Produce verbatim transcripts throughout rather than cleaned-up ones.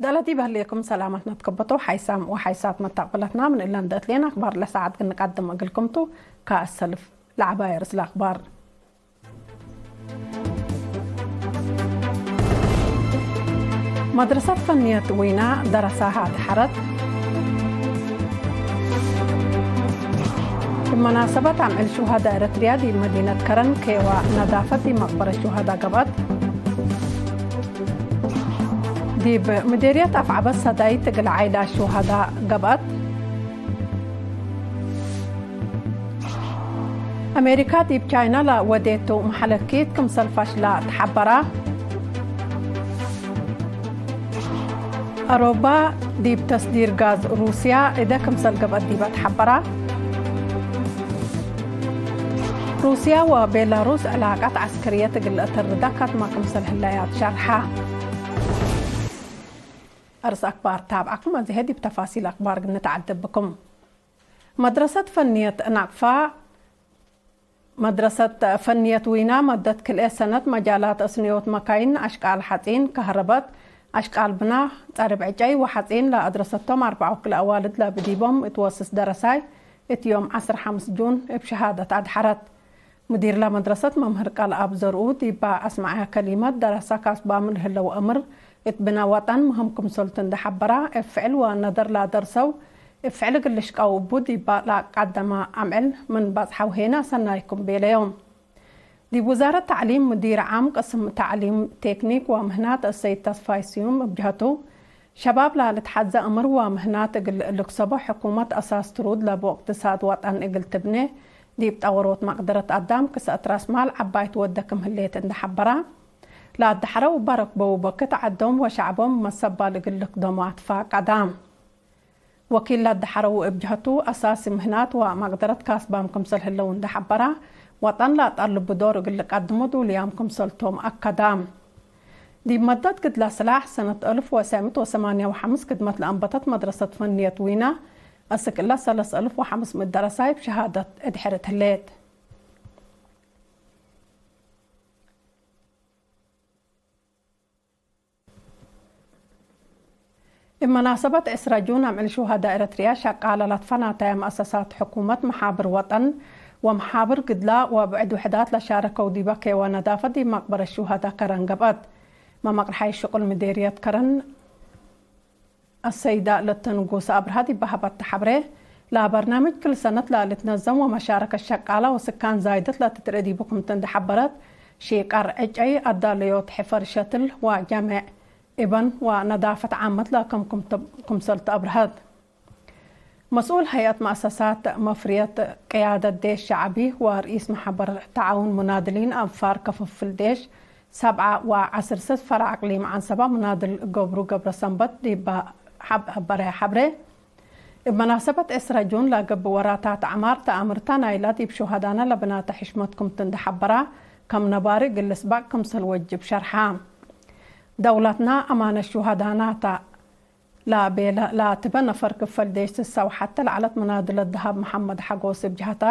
ደአለ ዲብ ህሌኩም ሰላመትነ ትከበቶ ሓይሳም ወሓይሳት መተቅብለትና፣ ምን እለን ደአትሌን አክባር ለሰዓት ግንቀድም እግልኩም ቱ። ከአሰልፍ ለዐባይ ርእስ ለአክባር። መድረሰት ፈንየት ዊና ደረሳሀ አድሐረት። እብ መናሰበት አምዕል ሹሀዳ ኤረትርያ ዲብ መዲነት ከረን ኬዋ ነዳፈት ዲብ መቅበረት ሹሀዳ ገብአት። ዲብ ምዴርየት አፍዐበት ሰዳይት እግል ዓይላ ሹሀዳ ገብአት። አሜሪካ ዲብ ቻይና ለወዴቱ መሐለኪት ክምሰል ፈሽላ ተሐበራ። አሮባ ዲብ ተስዲር ጋዝ ሩስያ እደ ክምሰል ገብአት ዲበ ተሐበራ። ሩስያ ወቤላሩስ ዕላቀት ዐስከርየት እግል ለአተርዳ ካትማ ክምሰል ህለያት ሸርሐ። አርስ አክባር ታብዐኩም፣ አዜ ዲብ ተፋሲል አክባር ግንትዐደብ ብኩም። መድረሰት ፈንየት ናቅፋ። መድረሰት ፈንየት ዊና መደት ክልኤ ሰነት መጃላት እስንዮት መካይን፣ አሽቃል ሐጺን፣ ከህረበት፣ አሽቃል ብና፣ ጸርብ ዕጨይ ወሐጺን ለአድረሰቶም አርበዕ ወክልኤ አዋልድ ለብዲቦም እት ወስስ ደረሳይ እት ዮም ዐስር ሐምስ ጁን እብ ሸሃደት አድሐረት። ሙዲር ለመድረሰት መምህር ቃልኣብ ዘርኡ ዲባ አስመዐ ከሊመት፣ ደረሳ ካስባም ለህለው አምር እት ብና ወጠን ምህም ክምሰልቱ እንዴ ሐበራ፣ እብ ፍዕል ወነደር ለደርሰው እብ ፍዕል እግል ልሽቀው እቡ ዲባ ለአቃደመ አምዕል ምን በጽሐው ሄና ሰናይኩም ቤለዮም። ዲብ ውዛረት ተዕሊም ሙዲር ዓም ቅስም ተዕሊም ቴክኒክ ወምህናት አሰይድ ተስፋይ ስዩም እብ ጀሀቱ፣ ሸባብ ለልትሐዘ አምር ወምህናት እግል ልክሰቦ ሕኩመት አሳስ ትሩድ ለቡ እቅትሳድ ወጠን እግል ትብኔ ዲብ ጠወሮት መቅደረት አዳም ክሰአት ራስ ማል ዐባይ ትወደ ክም ህሌት እንዴ ሐበራ፣ ለአደሐረው እበ ረክበው በክት ዐዶም ወሸዕቦም መሰባል እግል ልክደሞ አትፋቀዳ። ወኪል ለአደሐረው እብ ጀሀቱ፣ አሳሲ ምህናት ወመቅደረት ካስባም ክምሰል ህለው እንዴ ሐበራ፣ ወጠን ለአጠልቡ ዶር እግል ልቀድሞ ዱልያም ክምሰልቶም አከዳ። ዲብ መደት ግድለ ስላሕ ሰነት አልፍ ወትሰዕ ምእት ወሰማንያ ወሐምስ ክድመት ለአንበተት መድረሰት ፈንየት ዊና፣ አስክ እለ ሰለስ አልፍ ወሐምስ ምእት ደረሳይ እብ ሸሃደት እድሕርት ህሌት። እብ መናሰበት ዕስራ ጁን፣ አምዕል ሹሀዳ ኤረትርያ ሸቃለ ለትፈናተየ መአሰሳት ሕኩመት፣ መሓብር ወጠን ወመሓብር ግድላ ወብዕድ ውሕዳት ለሻረከው ዲበ ኬወ ነዳፈት ዲብ መቅበረት ሹሀዳ ከረን ገብአት። መመቅርሓይ ሽቁል ምዴርየት ከረን አሰይዳ ለተንጉስ አብርሃ ዲብ ሀበተ ሐብሬ፣ ለበርናምጅ ክል ሰነት ለልትነዘም ወመሻረከት ሸቃለ ወስካን ዛይደት ለትትርኤ ዲቡ ክምቲ እንዴ ሐበረት፣ ሺቀር ዕጨይ፣ አዳለዮት ሕፈር ሸትል ወጀሜዕ እበን ወነዳፈት ዓመት ለከም ክምሰልቱ አብርሀት። መስኡል ሀይአት መአሰሳት መፍርየት ቅያደት ዴሽ ሸዕቢ ወርኢስ መሐበር ተዓውን ሙናድሊን አንፋር ከፍፍል ዴሽ ሰብዓ ወዐስር ስስ ፈረዕ አቅሊም ዐንሰበ ሙናድል ገብሩ ገብረሰንበት ዲብ ሐብ-፣ ሐበረ ሐብሬ፣ እብ መናሰበት ዕስራ ጁን ለገብእ ወራታት ዐማር ተአምርተ ናይላ ዲብ ሹሀዳነ ለብናተ ሕሽመት ክምቱ እንዴ ሐበራ፣ ከም ነባሪ እግል ልስበቅ ክምሰል ወጅብ ሸርሐ። ደውለትና አማነት ሹሀዳና ተ ለቤለ ለአትበ ነፈር ክፈል ዴሽ ስሰ ወሐቴ ለዐለት መናድለት ደሀብ መሐመድ ሐጎስ እብ ጀሀታ፣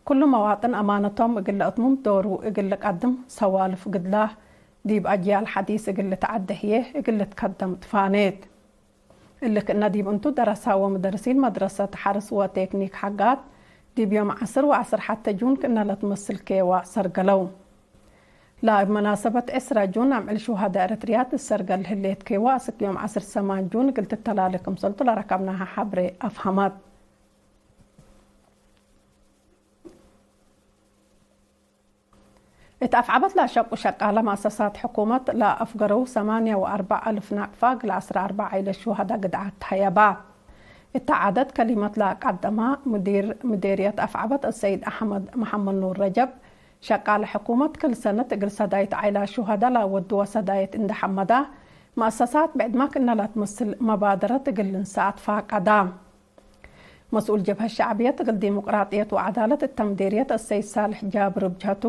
ክሉ መዋጥን አማነቶም እግል ለአትምም ዶሩ እግል ልቀድም ሰዋልፍ ግድላ ዲብ አጅያል ሐዲስ እግል ልትዐደ ህዬ እግል ልትከደም ትፋኔት። እሊ ክእነ ዲብ እንቱ፣ ደረሳ ወመደርሲን መድረሰት ሐርስ ወቴክኒክ ሐጋት፣ ዲብ ዮም ዐስር ወዐስር ሐቴ ጁን ክእነ ለትመስል ኬዋ ሰርገለው። ለእብ መናሰበት ዕስራ ጁን፣ አምዕል ሹሀዳ ኤረትርያት እሰርገል ህሌት ኬዋ፣ አስክ ዮም ዐስር ሰማን ጁን እግል ትተላሌ ክምሰልቱ ለረከብናሀ ሐብሬ አፍሀመት። እት አፍዐበት ለአሸቁ ሸቃለ መአሰሳት ሕኩመት ለአፍገረው ሰማንያ ወአርበዕ አልፍ ናቅፋ እግል ዐስራ አርበዕ ዓይለት ሹሀዳ ግድዓት ተሀየባ። እተ ዓደት ከሊመት ለአቀደመ ሙዲር ምዴርየት አፍዐበት አሰይድ አሕመድ መሐመድ ኑር ረጀብ፣ ሸቃለ ሕኩመት ክል ሰነት እግል ሰዳይት ዓይላት ሹሀዳ ለአወድወ ሰዳይት እንዴ ሐመዳ፣ መአሰሳት ብዕድመ ክእነ ለትመስል መባደረት እግል ልንሰአ ትፋቀዳ። መስኡል ጀብሀት ሸዕብየት እግል ዲሞቅራጥየት ወዐዳለት እተ ምዴርየት አሰይድ ሳልሕ ጃብር እብ ጀሀቱ፣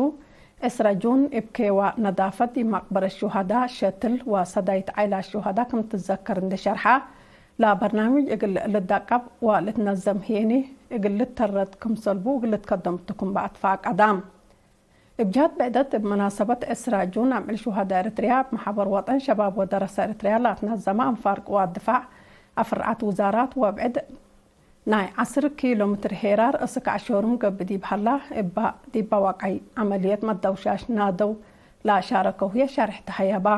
ዕስራ ጁን እብ ኬዋ ነዳፈት ዲብ መቅበረት ሹሀዳ ሸትል ወሰዳይት ዓይላት ሹሀዳ ክም ትዘከር እንዴ ሸርሐ፣ ለበርናምጅ እግል ልደቀብ ወልትነዘም ህዬኒ እግል ልተረድ ክምሰልቡ እግል ልትከደም ቱ ክም በአትፋቀዳ። እብ ጀሀት ብዕደት፣ እብ መናሰበት ዕስራ ጁን አምዕል ሹሀዳእ ኤረትርያ፣ እብ መሓበር ወጠን ሸባብ ወደረሰ ኤረትርያ ለአትነዘመ አንፋር ቅዋት ድፋዕ፣ አፍርዓት ውዛራት ወብዕድ ናይ ዐስር ኪሎ ምትር ሄራር እስክ አሾርም ገብእ ዲብ ሀላ፣ እባ ዲብ በዋቃይ ዐመልየት መደውሻሽ ናደው ለአሻረከው ህዬ ሸርሕ ተሀየባ።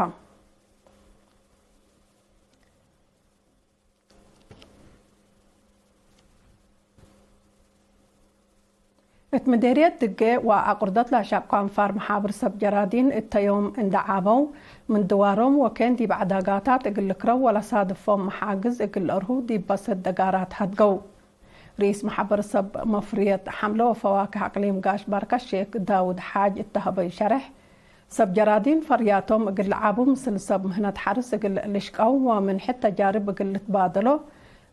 እት ምዴርየት ድጌ ወአቁርደት ለአሻቅኮ አንፋር መሓብር ሰብ ጀራዲን እተ ዮም እንዴ ዓበው፣ ምን ድዋሮም ወኬን ዲብ ዐዳጋታት እግል ልክረው ወለሳድፎም መሓግዝ እግል ለአርሁ ዲብ በሰት ደጋራት ሀድገው። ርኢስ መሓበር ሰብ መፍርየት ሐምለ ወፈዋክህ አቅሊም ጋሽ ባርከ ሼክ ዳውድ ሓጅ እተ ሀበዩ ሸርሕ፣ ሰብ ጀራዲን ፈርያቶም እግል ለዓቡ ምስል ሰብ ምህነት ሐርስ እግል ልሽቀው ወምን ሕድ ተጃርብ እግል ልትባደሎ፣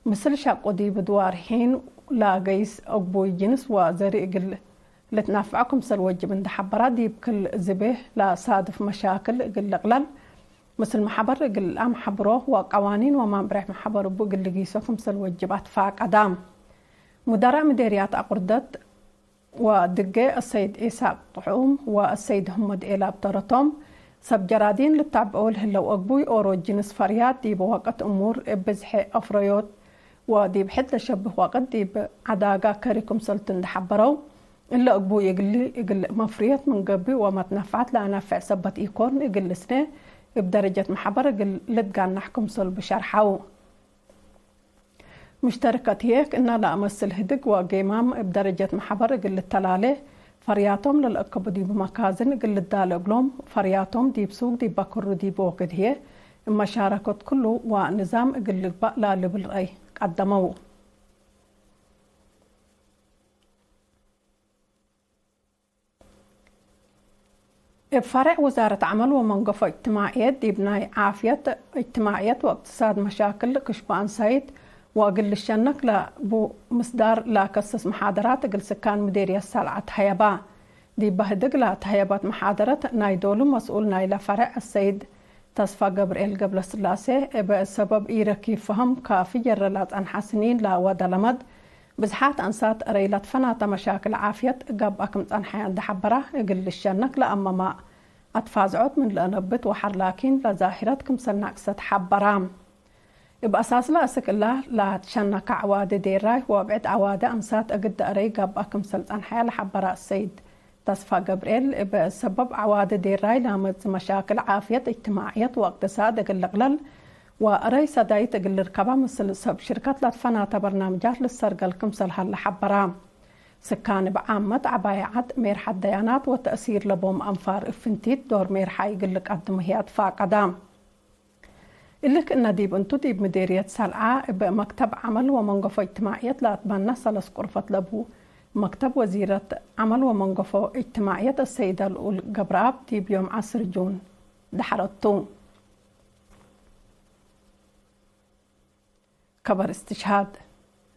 ምስል ሸቁ ዲብ ድዋር ሒን ለገይስ እግቡይ ጅንስ ወዘርእ እግል ልትናፍዖ ክምሰል ወጅብ እንዴ ሐበራ፣ ዲብ ክል ዝቤህ ለሳድፍ መሻክል እግል ልቅለል፣ ምስል መሐበር እግል ለአምሐብሮ ወቀዋኒን ወማንብሬሕ መሐበር እቡ እግል ልጊሶ ክምሰል ወጅብ አትፋቀዳ። ሙደረእ ምዴርያት አቁርደት ወድጌ አሰይድ ኢሳቅ ጥዑም ወአሰይድ ህመድ ኤላብ ተረቶም፣ ሰብ ጀራዲን ልታብዖ ለህለው አግቡይ ኦሮ ጅንስ ፈርያት ዲብ ወቅት እሙር እብ ብዝሒ አፍረዮት ወዲብ ሕድ ለሸብህ ወቅት ዲብ ዐዳጋ ከሪ ክምሰልቱ እንዴ ሐበረው፣ እለ አግቡይ እግሊ እግል መፍርየት ምን ገብእ ወመትነፈዐት ለአናፍዕ ሰበት ኢኮን እግል ልስኔ እብ ደረጀት መሐበር እግል ልትጋናሕ ክምሰል ብሸርሐው። ሙሽተረከት ህዬ ክእነ ለአመስል ህድግ ወጌማም እብ ደረጀት መሐበር እግል ልተላሌ፣ ፈርያቶም ለልአከቡ ዲብ መካዝን እግል ልዳለ እግሎም፣ ፈርያቶም ዲብ ሱቅ ዲብ በክሩ ዲብ ወክድ ህዬ እብ መሻረከት ክሉ ወንዛም እግል ልግባእ ለልብል ረአይ ቀደመው። እብ ፈሬዕ ውዛረት ዐመል ወመንገፎ እጅትማዕየት፣ ዲብ ናይ ዓፍየት እጅትማዕየት ወእቅትሳድ መሻክል ክሽቦ አንሳይት ወእግል ልሸነክ ለቡ ምስዳር ለከስስ መሓደራት እግል ስካን ምዴርየት ሰልዐ ተሀየባ። ዲበ ህድግ ለተሀየበት መሓደረት፣ ናይ ዶሉ መስኡል ናይለ ፈሬዕ አሰይድ ተስፋ ገብርኤል ገብረስላሴ፣ እበ ሰበብ ኢረኪብ ፈሀም ካፊ ጀረ ለጸንሐ ስኒን ለወደ ለመድ፣ ብዝሓት አንሳት እረይ ለትፈናተ መሻክል ዓፍየት ገብአ ክም ጸንሐየ እንዴ ሐበራ፣ እግል ልሸነክ ለአመመ አትፋዝዖት ምን ለአነብት ወሐር ላኪን ለዛሂረት ክምሰል ናቅሰት ሐበራ። እብ አሳስለ አስክ እላ ለአትሸነከ ዐዋዲ ዴራይ ወብዕድ ዐዋዲ አንሳት እግል ደአረይ ገብአ ክምሰል ጸንሐየ ለሐበረ አሰይድ ተስፋ ገብርኤል፣ እብ ሰበብ ዐዋዲ ዴራይ ለአመጽእ መሻክል ዓፍየት እጅትማዕየት ወእቅትሳድ እግል ልቅለል ወእረይ ሰዳይት እግል ልርከባ ምስል ሰብ ሽርከት ለትፈናተ በርናምጃት ልሰርገል ክምሰል ሀለ ሐበራ። ስካን እብ ዓመት ዐባይ ዐድ፣ ሜርሐት ደያናት ወተእሲር ለቦም አንፋር እብ ፍንቲት ዶር ሜርሓይ እግል ልቀድሙ ህይ አትፋቀዳ። እሊ ክእነ ዲብ እንቱ፣ ዲብ ምዴርየት ሰልዓ እብ መክተብ ዐመል ወመንገፎ እጅትማዕየት ለአትበነ ሰለስ ቅርፈት ለቡ መክተብ ወዚረት ዐመል ወመንገፎ እጅትማዕየት አሰይደ ልኡል ገብረአብ ዲብ ዮም ዐስር ጁን ደሐረቱ። ከበር እስትሽሃድ።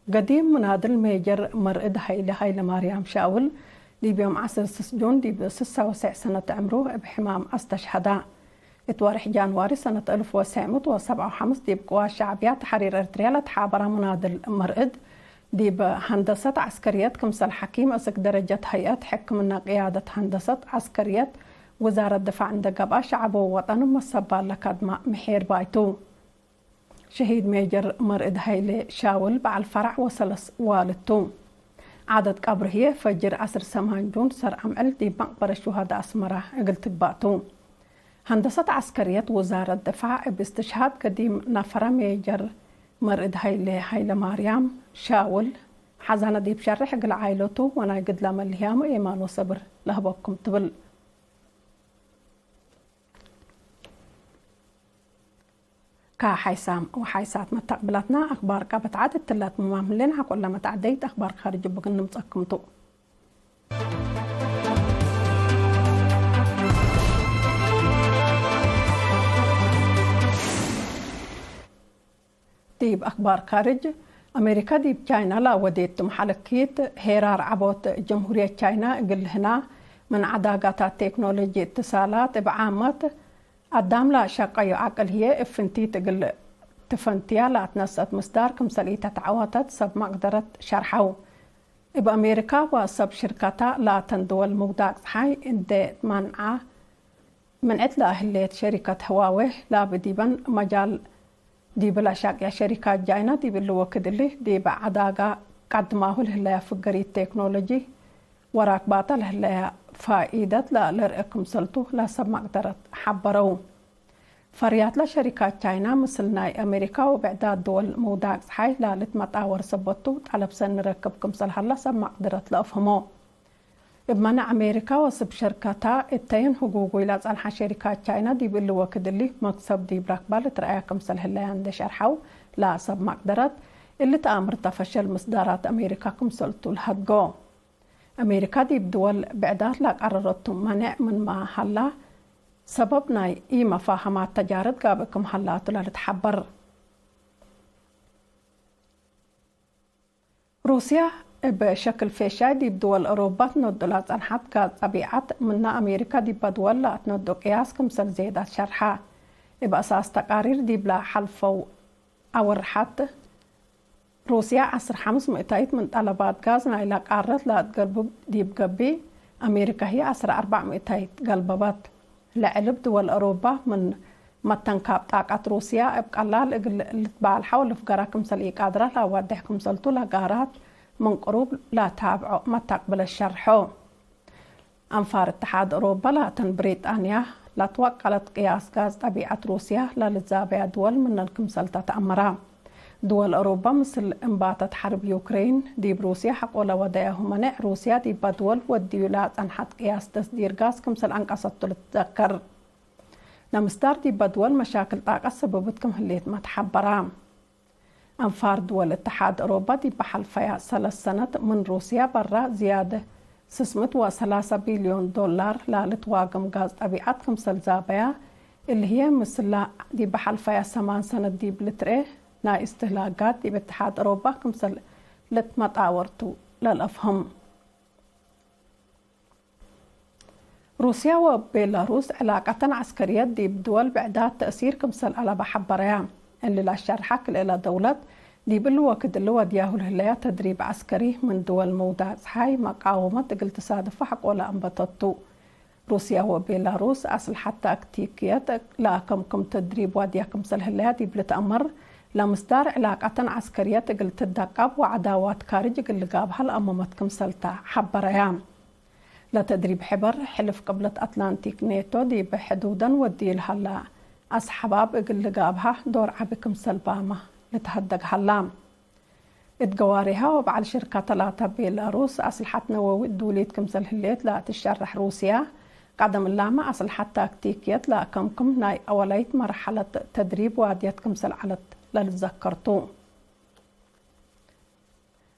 ገዲም ምናድል ሜጀር መርዕድ ሀይለ ሀይለማርያም ሻውል፣ ዲብ ዮም ዐስር ስስ ጁን ዲብ ስሳ ወሰዕ ሰነት ዕምሩ እብ ሕማም አስተሽሀዳ። እት ወርሕ ጃንዋሪ ሰነት አልፍ ወሰዕ ምእት ወሰብዓ ወሐምስ ዲብ ቅዋት ሸዕብያት ተሕሪር ኤርትርያ ለተሓበረ ምናድል መርዕድ፣ ዲብ ሀንደሰት ዐስከርየት ክምሰል ሐኪም እስክ ደረጀት ሀይአት ሕክምና ቅያደት ሀንደሰት ዐስከርየት ውዛረት ድፋዕ እንዴ ገብአ፣ ሸዐቡ ወወጠኑ መሰባል ለከድመ ምሒር ባይ ቱ። ሸሂድ ሜጀር መርዕድ ሀይሌ ሻውል በዐል ፈራዕ ወሰለስ ዋልድ ቱ። ዓደት ቀብሩ ህዬ ፈጅር ዐስር ሰማን ጁን ሰር አምዕል ዲብ መቅበረት ሹሀዳእ አስመራ እግል ትግባእ ቱ። ሀንደሰት ዐስከርየት ውዛረት ድፋዕ እብ እስትሽሃድ ገዲም ነፈረ ሜጀር መርዕድ ሀይሌ ሀይለማርያም ሻውል ሐዘነ ዲብ ሸርሕ እግል ዓኢለቱ ወናይ ግድለ መልህያሙ ኤማን ወሰብር ለህበኩም ትብል። ከሓይሳም ወሓይሳት መተቅብላትና አክባር ቀበት ዐድ እትለ ትምማም ህሌን፣ ሐቆለ መትዐደይት አክባር ካርጅ እቡ ክም ንምጸኩም ቱ። ዲብ አክባር ካርጅ፣ አሜሪካ ዲብ ቻይና ለአወዴቱ መሐለኪት ሄራር ዐቦት ጀምሁርየት ቻይና እግል ህና፣ ምን ዐዳጋታት ቴክኖሎጂ እትሳላት እብ ዓመት አዳም ለአሸቀዩ ዐቅል ህዬ እብ ፍንቲት እግል ትፈንትያ ለአትነሰአት ምስዳር ክምሰል ኢተትዐወተት ሰብ መቅደረት ሸርሐው። እብ አሜሪካ ወሰብ ሽርከታ ላተን ድወል ምውዳቅ ጸሓይ እንዴ ትመንዓ፣ ምንዕት ለህሌት ሸሪከት ህዋዌ ላብ ዲበን መጃል ዲብ ለአሻቅያ ሸሪካት ጃይና ዲብ እሊ ወክድ እሊ ዲብ ዐዳጋ ቀድማሁ ለህለያ ፍገሪት ቴክኖሎጂ ወራክባታ ለህለያ ፋኢደት ለልርእ ክምሰልቱ ለሰብ መቅደረት ሐበረው። ፈርያትለ ሸሪካት ቻይና ምስል ናይ አሜሪካ ወብዕዳት ድወል ምውዳቅ ጸሓይ ላልትመጣወር ሰበት ቱ፣ ጠለብ ሰኒ ረክብ ክምሰል ሀላ ሰብ መቅድረት ለአፍህሞ። እብ መነ አሜሪካ ወስብ ሸርከታ እተየን ህጉጉይ ለጸንሐ ሸሪካት ቻይና ዲብ እሊ ወክድ እሊ መክሰብ ዲብ ረክባ ልትረአያ ክምሰል ህለያ እንዴ ሸርሐው ለሰብ መቅደረት፣ እሊ ተአምርተ ፈሸል ምስዳራት አሜሪካ ክምሰልቱ ለሀድጎ። አሜሪካ ዲብ ድወል ብዕዳት ላቀረረቱ መኔዕ ምንመ ሀላ፣ ሰበብ ናይ ኢመፋሀማት ተጃርት ጋብእ ክም ሀላቱ ለልትሐበር። ሩስያ እብ ሸክል ፌሻይ ዲብ ድወል አውሮባ ትነዱ ለጸንሐት ጋዝ ጠቢዐት፣ ምነ አሜሪካ ዲበ ድወል ለአትነዱ ቅያስ ክምሰል ዜዳት ሸርሐ። እብ አሳስ ተቃሪር ዲብለ ሐልፈው አወርሐት፣ ሩስያ ዐስር ሐምስ ምእታይት ምን ጠለባት ጋዝ ናይላ ቃረት ለአትገልብብ ዲብ ገብእ፣ አሜሪካ ህይ ዐስር አርበዕ ምእታይት ገልበበት። ለዕልብ ድወል አውሮባ ምን መተንካብ ጣቀት ሩስያ እብ ቀላል እግል ልትባልሐ ወልፍገራ ክምሰል ኢቃድራ ለአዋዴሕ ክምሰልቱ ለጋራት ምን ቅሩብ ለታብዖ መታቅብለት ሸርሖ። አንፋር እትሓድ አውሮባ ላተን ብሪጣንያ ለትወቀለት ቅያስ ጋዝ ጠቢዐት ሩስያ ለልትዛበያ ድወል ምነን ክምሰል ተአመራ። ድወል አውሮባ ምስል እንባተት ሐርብ ዩክሬን ዲብ ሩስያ ሐቆ ለወደያሁ መኔዕ ሩስያ ዲበ ድወል ወድዩ ለጸንሐት ቅያስ ተስዲር ጋዝ ክምሰል አንቀሰቱ ልትዘከር። ለምስዳር ዲበ ድወል መሻክል ጣቀት ሰበብት ክም ህሌት መትሐበራ። አንፋር ድወል እትሓድ አውሮባ ዲብ ሐልፈያ ሰለስ ሰነት ምን ሩስያ በራ ዝያድ ስስ ምእት ወሰላሳ ቢልዮን ዶላር ለልትዋግም ጋዝ ጠቢዐት ክምሰል ዛበያ፣ እሊ ህዬ ምስላ ዲብ ሐልፈያ ሰማን ሰነት ዲብ ልትርኤ ናይ እስትህላክ ጋዝ ዲብ እትሓድ አውሮባ ክምሰል ልትመጣወር ቱ ለልአፍህም። ሩስያ ወቤላሩስ ዕላቀተን ዐስከርየት ዲብ ድወል ብዕዳት ተእሲር ክምሰል አለበ ሐበረያ። እሊ ለአሸርሐ ክልኤለ ደውለት፣ ዲብ እሊ ወክድ እሊ ወድያሁ ለህለያ ተድሪብ ዐስከሪ ምን ድወል ምውዳቅ ጸሓይ መቃወመት እግል ትሳድፎ ሐቆለ አንበተቱ። ሩስያ ወቤላሩስ አስልሐት ታክቲክየት ለአከምክም ተድሪብ ዋድያ ክምሰል ህለያ ዲብ ልትአመር፣ ለምስዳር ዕላቀተን ዐስከርየት እግል ትደቀብ ወዐዳዋት ካርጅ እግል ልጋብሃ ለአመመት ክምሰልተ ሐበረያ። ለተድሪብ ሕበር ሕልፍ ቅብለት አትላንቲክ ኔቶ ዲብ ሕዱደን ወድዩ ለሀላ አስሐባብ እግል ልጋብሃ ዶር ዐቢ ክምሰል ባመ ልትሀደግ ሀላ። እት ገዋሬሃ ወበዐል ሽርከተ ላተ ቤላሩስ አስልሐት ነወዊ እዱሊት ክምሰል ህሌት ለትሸረሕ ሩስያ፣ ቀደም እላመ አስልሐት ታክቲክየት ለአከምክም ናይ አወላይት መርሐለት ተድሪብ ዋድየት ክምሰል ዐለት ለልትዘከር ቱ።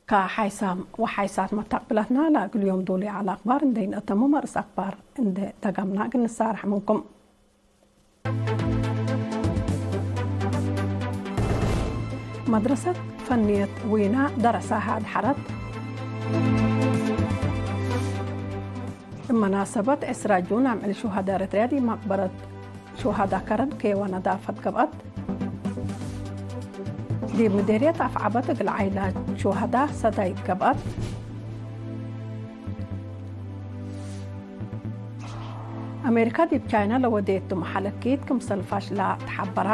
ከሓይሳም ወሓይሳት መታቅብላትና ለእግል ዮም ዱሊ ዐለ አክባር እንዴ ኢነአተምም፣ አርእስ አክባር እንዴ ደገምና እግል ንሳረሕ ምንኩም። መድረሰት ፈንየት ዊና ደረሳሀ አድሐረት። እብ መናሰበት ዕስራ ጁን አምዕል ሹሀዳ ኤረትርያ ዲብ መቅበረት ሹሀዳ ከረን ኬዋ ነዳፈት ገብአት። ዲብ ምዴርየት አፍዐበት እግል ዓይላት ሹሀዳ ሰዳይት ገብአት። አሜሪካ ዲብ ቻይና ለወዴቱ መሐለኪት ክምሰል ፋሽላ ተሐበራ።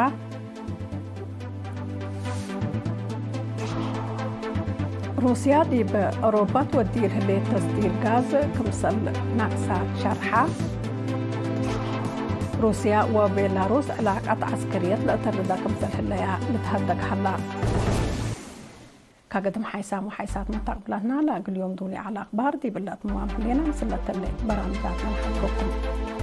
ሩስያ ዲብ አውሮፓ ትወድዩ ለህሌት ተስዲር ጋዝ ክምሰል ናቅሳ ሸርሐ። ሩስያ ወቤላሩስ ዕላቀት ዐስከርየት ለአተርዳ ክምሰል ህለያ ልትሀደግ ሀላ። ከገድም ሓይሳም ወሓይሳት መታቅብላትና ለእግል ዮም ዱሊ ዐለ አክባር ዲብ እለ አትምዋም ህሌነ። ምስል ለተሌ በራምጃትነ ነሐብረኩም።